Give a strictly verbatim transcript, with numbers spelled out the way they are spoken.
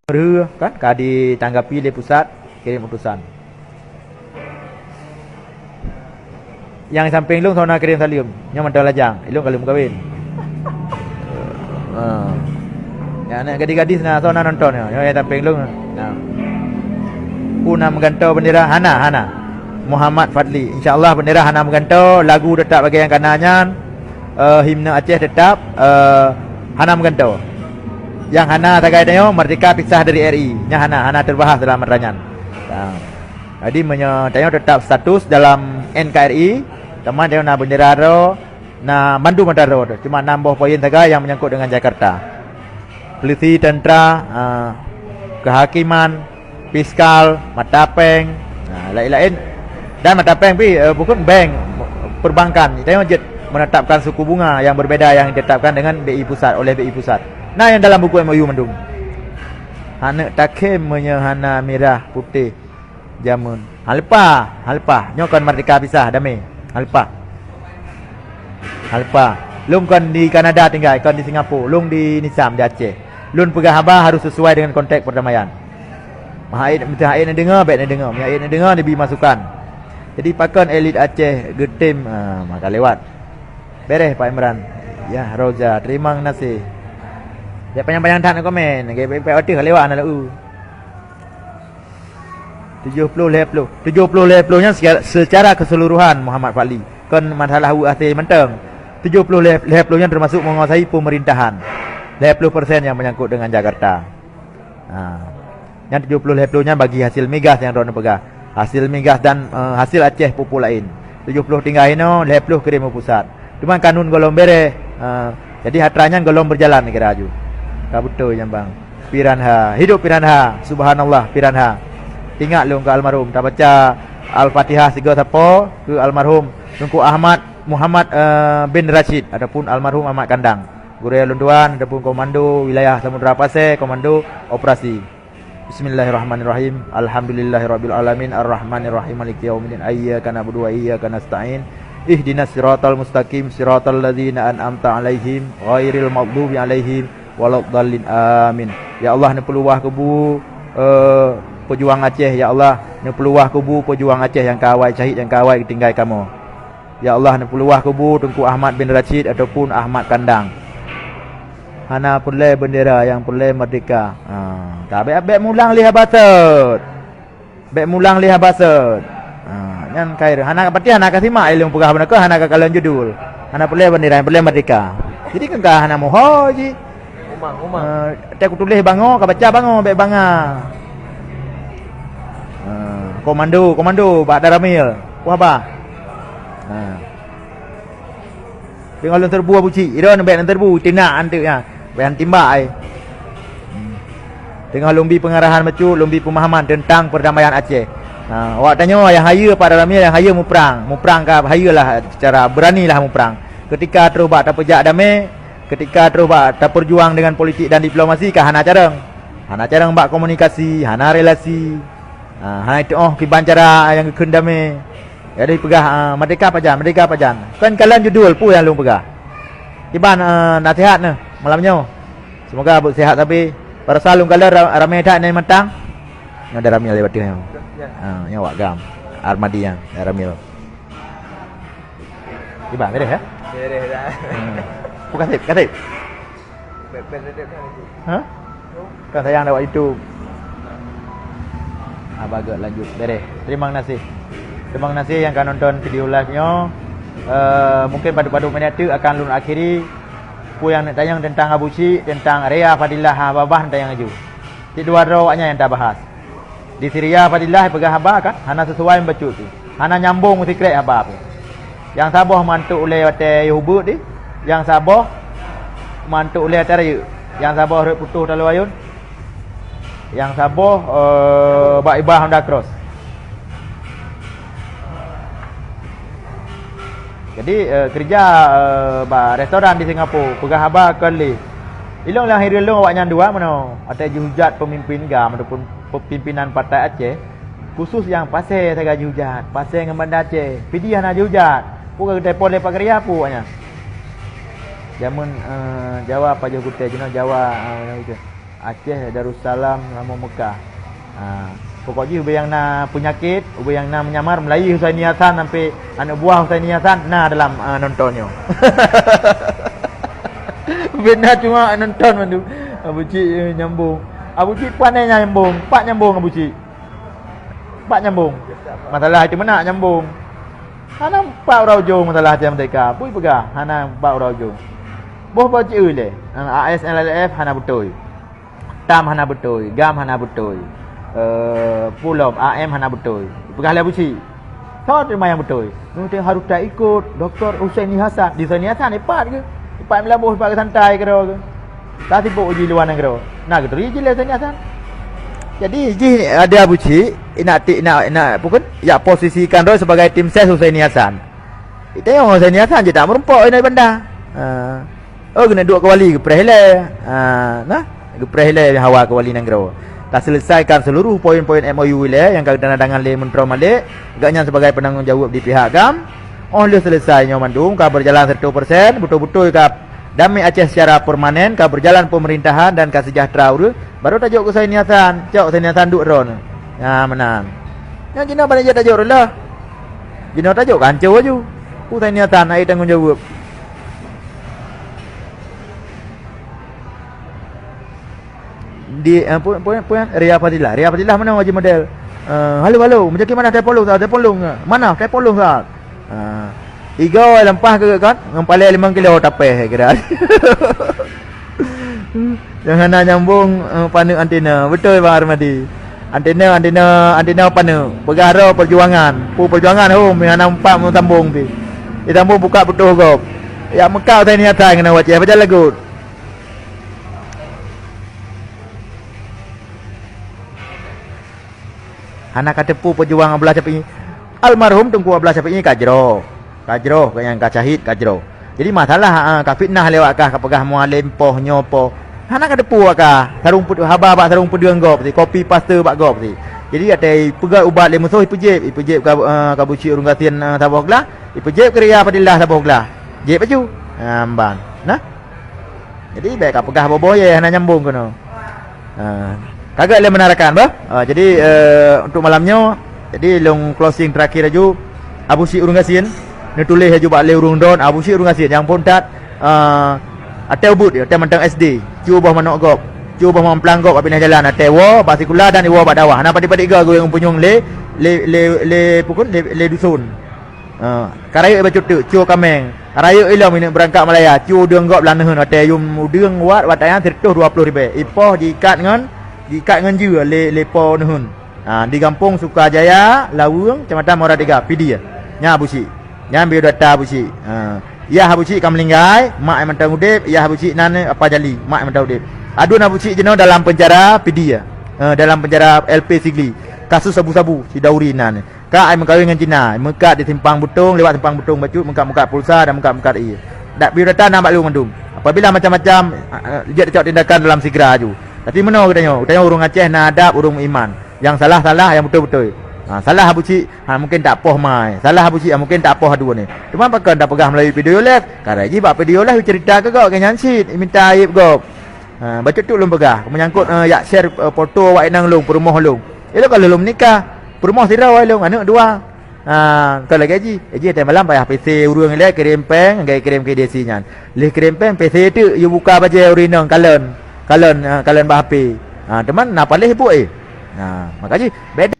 Rheu kan ka ditanggapi lé pusat, kirim utusan. Nyang sampéng lôn soe na kirim saleuem, nyoe mantong lajang, ilôn ka lheueh meukawen. Ha. Nyang aneuk gadis-gadis na soe na nonton nyoe, nyoe nyang sampéng lôn. Nah. Peue na meugantoe bendera? Hana, hana. Muhammad Fadli. Insya Allah bendera hana meugantoe, lagu teutap lagée nyang kana nyan, eh, himne Aceh teutap, eh, hana meugantoe. Nyang hana sagai tanyoe, merdeka pisah dari R I. Nyan hana, hana teubahas dalam atra nyan. Nah. Jadi meunyoe tanyoe teutap status dalam N K R I, teuma tanyoe na bendera droe, na mandum atra droe, cuma nam boh poin sagai nyang menyangkut dengan Jakarta. Polisi, tentera, ah, kehakiman, fiskal, mata péng, ah, laén-laén. Dan mata péng pih, eh, bukon bank, perbankan. Tanyoe jeuet menetapkan suku bunga yang berbeda yang ditetapkan dengan B I pusat, oleh B I pusat. Nah, yang dalam buku M O U mandum. Aneuk takhém meunyoe hana mirah putéh. Jameun. Haleupah, haleupah. Nyoe kon merdeka pisah, damé. Haleupah. Haleupah. Lôn kon di Kanada tinggai, kon di Singapura. Lôn di Nisam, di Aceh. Lôn peugah haba harus sesuai dengan konteks perdamaian. Meuhait, meuhait neudeungoe, bék neudeungoe. Meuhait neudeungoe, neubi masukan. Jadi, pakon elit Aceh geutem, ah, maka lewat. Beres, Pak Imran. Ya, Roza, terima kasih. Ya, panyang-panyang that komen. Oke, baik, baik, baik, lewat, anak lu. Tujoh ploh lhée ploh. Tujoh ploh lhée ploh nyan secara, secara keseluruhan Muhammad Fadli. Kon masalah U A C mantong. Tujoh ploh lhée, lhée ploh nyan termasuk menguasai pemerintahan. Lhée ploh persen yang menyangkut dengan Jakarta. Ha. Nyan tujoh ploh lhée ploh nyan bagi hasil migas yang droeneuh peugah. Hasil migas dan, eh, hasil Aceh pupuk laén. Tujoh ploh tinggai inoe, lhée ploh kirim u pusat. Teuma kanun gohlom bereh. Ha, jadi atra nyan gohlom berjalan kira aju. Ka beutôi nyan bang. Piranha. Hidup Piranha. Subhanallah Piranha. Ingat lôn keu almarhum. Tabaca Al-Fatihah sigoe sapo keu almarhum Teungku Ahmad Muhammad, eh, bin Rashid ataupun almarhum Ahmad Kandang. Gurée lôn tuan ataupun komando wilayah Samudra Pasé, komando operasi. Bismillahirrahmanirrahim. Alhamdulillahirabbil alamin, arrahmanirrahim, maliki yaumiddin. Iyyaka na'budu wa iyyaka nasta'in. Ihdinas siratal mustaqim, siratal ladzina an'amta 'alaihim, ghairil maghdubi 'alaihim waladdallin. Amin. Ya Allah, neupeuluwah kubu, eh, peujuang Aceh, ya Allah, neupeuluwah kubu peujuang Aceh nyang ka awai syahid, nyang ka awai geutinggai kamoe. Ya Allah, neupeuluwah kubu Teungku Ahmad bin Rashid ataupun Ahmad Kandang. Hana peureulée bendera, nyang peureulée merdeka. Ha, ka bék, bék mulang lé haba sot. Bék mulang lé haba sot. Ha, nyan khair. Hana, berarti hana ka simak ilôn peugah beuna keuh, hana ka kalon judul. Hana peureulée bendera, nyang peureulée merdeka. Jadi kan ka hana muho jih. Umang, umang. Eh, teu kutuléh bango, ka baca bango, bék banga. Eh, komando, komando, bak Daramil. Wah bah. Ha. Teungoh lôn serbu Abu Cik, idong bék lôn serbu, tinak anteuk nyan. Bék han timbak ai. Hmm. Teungoh lôn bi peungarahan bacut, lôn bi peumahaman teuntang peurdamaian Aceh. Ha, awak tanyoe nyang hayeue Pak Daramil, nyang hayeue muprang. Muprang ka hayeue lah secara beurani lah muprang. Keutika troh bak tapeujak damé, keutika troh bak tapeujuang deungon politik dan diplomasi ka hana carông. Hana carông bak komunikasi, hana relasi. Ha, hana iteuoh kiban cara nyang geukheun damé. Jadi peugah, ah, merdeka pajan, merdeka pajan. Kon kalon judul peue nyang lôn peugah. Kiban, ah, nasihat neuh malam nyoe. Semoga beusehat sabe. Barasa lôn kalon ra-, ramé that nyan mantang. Nyoe ada ramé lé batéh nyoe. Ya. Ah, nyoe wak gam. Armadi nyan, ramé. Iban beres ya? Beres dah. Hmm. Bukan sip, kasih. Be-, be-, be-, be-, Ha? Kan sayang dah waktu itu. Abah agak lanjut. Beres. Terima kasih. Terima kasih yang ka nonton video live nyoe. Eh, mungkin padub-padub minit tu akan lôn akhiri. Peue nyang neuk tanyong teuntang Abu Syik, teuntang Ria Fadilah, ha, babah neuk tanyong aju. Cit dua droe awaknyan nyang tabahas. Di Syria Fadilah peugah haba kan hana sesuai bacut tu. Hana nyambong sikrek haba pih. Nyang saboh mantuk ulée watée yue ubeut di, nyang saboh mantuk ulée watée rayeuk. Nyang saboh rhot putôh taloe ayôn. Nyang saboh, eh, bak ibah Honda Cross. Jadi, eh, keureuja, eh, bak restoran di Singapura, peugah haba kon lé. Ilong lam hireuen lôn awaknyan dua meunoe, watée jihujat peumimpin GAM ataupun pe-, pimpinan Partai Aceh, khusus nyang Pasé sagai jihujat, Pasé ngon Banda Aceh, Pidie hana jihujat. Peue ka geuteupon lé Pak Keureuja peue awaknyan? Jameun, eh, Jawa pajoh gutée jinoe Jawa, eh, nyang itu. Aceh Darussalam, Lamoh Mekah. Ha, pokok jih ubé nyang na peunyakét, ubé nyang na meunyamar, meulayeue Husaini Hasan sampai aneuk buah Husaini Hasan na dalam, ah, nonton nyoe. Ubé na cuma nonton mandum. Abu Cik, eh, nyambung. Abu Cik pane nyambung, pat nyambung Abu Cik. Pat nyambung. Masalah itu meunak nyambung. Hana pat uroe ujong masalah Aceh Merdeka. Bui peugah hana pat uroe ujong. Boh bak ci lé. A S L L F hana beutôi. TAM hana beutôi, GAM hana beutôi. Eh, Pulom, A M hana beutôi. Peugah lé Abu Cik. Soe teuma nyang beutôi? Nyoe harus taikot Doktor Husaini Hasan. Di Husaini Hasan ipat ke? Ipat meulaboh, ipat ke santai keudroe ke? Ka sibok uji luwa nanggroe. Na geuturi jih lé Husaini Hasan. Jadi jih ada Abu Cik, inak ti, inak, inak, bukan, yak posisikan droe sebagai tim ses Husaini Hasan. Itayong Husaini Hasan jih tak meurumpok inoe banda. Ha. Oh, keuneuk duek keu wali geupreh ilée. Ha, nah, geupreh ilée hawa keu wali nanggroe. Taseuleusaikan seuluruh poin-poin M O U ilée nyang ka geutandatangan lé Meuntroe Malik, gobnyan sebagai peunanggong jaweueb di pihak GAM. Óh lheueh seuleusai nyoe mandum ka beujalan seratus persen, beutôi-beutôi ka damé Aceh secara permanen, ka beujalan peumeurintahan dan ka seujahteura ureuëng, barô tajok keu Husaini Hasan, cok Husaini Hasan duek droeneuh. Nyan meunan. Nyan jinoe ban jeuet tajok reuloh. Jinoe tajok ka hanco laju. Husaini Hasan ai tanggong jaweueb. Di, eh, pu-, pu-, pu-, Ria Fadilah. Ria Fadilah meunan Haji model. Eh, "Halo, halo, meujaki mana telepon lôn, Ustaz? Telepon lôn, eh. Mana telepon lôn, Ustaz?" Ah, igoe lampah keu kan, ngon palée limong kilo tapéh kira. Nyang hana nyambung, eh, paneuk antena. Beutôi, Bang Armadi. Antena, antena, antena paneuk. Peugah droe peujuangan. Peue peujuangan, hom, nyang hana umpat meusambong pih. Disambong buka putôh gob. Yak meukat utai niatan keunoe wacée, pajan lagot. Hana ka teupeu peujuang Abdullah Syafi'i. Almarhum Teungku Abdullah Syafi'i ka jroh. Ka jroh, ka nyang ka syahid ka jroh. Jadi masalah, ha, ka fitnah lewat kah, ka peugah mualem poh, nyoe poh. Hana ka teupeu kah, sarong peudu-, haba bak sarong peudeueng gob si, copy paste bak gob si. Jadi até peugah ubat lé musoh ipeujép, ipeujép ka, eh, ka buci ureuëng gasien, eh, saboh glah, ipeujép keu Ria Fadilah saboh glah. Jép laju. Ha, mban. Nah. Jadi bék ka peugah boh-boh ye hana nyambung keunoe. Ha, ka gét lé meunarakan bah. Ha, jadi, eh, untuk malam nyoe, jadi lôn closing terakhir laju, Abu Syik ureuëng gasien, neutuléh laju bak lé ureuëng don, Abu Syik ureuëng gasien nyang phon that, eh, até ubit, até mantong S D, cuba boh manok gob, cuba boh mamplang gob, abéh na jalan até woe bak sikula dan iwoe bak dakwah. Hana padit-padit ga geuwéng punyueng lé, lé, lé, lé pukon lé, lé dusun. Ha, ka rayeuk bacut teuk, cue kaméng. Ka rayeuk ilom ineuk beurangkat Malaya, cue udeueng gob lam neuheun watée yum udeueng wat watée nyan sireutoh dua ploh ribée. Ipoh jiikat ngon, jiikat ngon jeue lé, lé po neuheun. Ha, di gampông Sukajaya, Laweueng, Kecamatan Muara Tiga, Pidie. Nyan Abu Syik. Nyan biodata Abu Syik. Ha, yah Abu Syik ka meuninggai, mak nyang mantong udeb, yah Abu Syik nan Apa Jali, mak nyang mantong udeb. Aduen Abu Syik jinoe dalam penjara Pidie. Ha, dalam penjara L P Sigli. Kasus sabu-sabu, Sidauri nan. Ka ai meukawen ngon Cina, meukat di Simpang Beutong, lewat Simpang Beutong bacut, meukat-meukat pulsa dan meukat-meukat ié. Dak biodata na bak lôn mandum. Apabila macam-macam, a, a, jeuet tacok tindakan dalam sigra aju. Tapi meunoe geutanyoe, geutanyoe ureuëng Aceh na adab, ureuëng meuiman. Nyang salah-salah, nyang beutôi-beutôi. Ha, salah Abu Syik, ha, mungken tak poh mai. Salah Abu Syik, ha, mungken tak poh aduen ni. Cuma pakon tapeugah meulalu video live? Karena jih bak video live cerita keu gob, keu nyan cit, minta aib gob. Ha, bacut tu lôn peugah, meunyangkot, eh, yak share, eh, foto awak inong lôn, peurumoh lôn. Ilôn ka lheueh lôn meunikah, peurumoh sidroe lôn, aneuk dua. Ha, ka lagée jih, eh, jih watée malam payah P C ureuëng ilée kirém péng, lagée kirém keu D C nyan. Lheueh kirém péng, P C teuk yue buka bajée ureuëng inong kalon, kalon, eh, kalon bak H P. Ha, teuma na paléh buet, eh. Ha, maka jih, beda.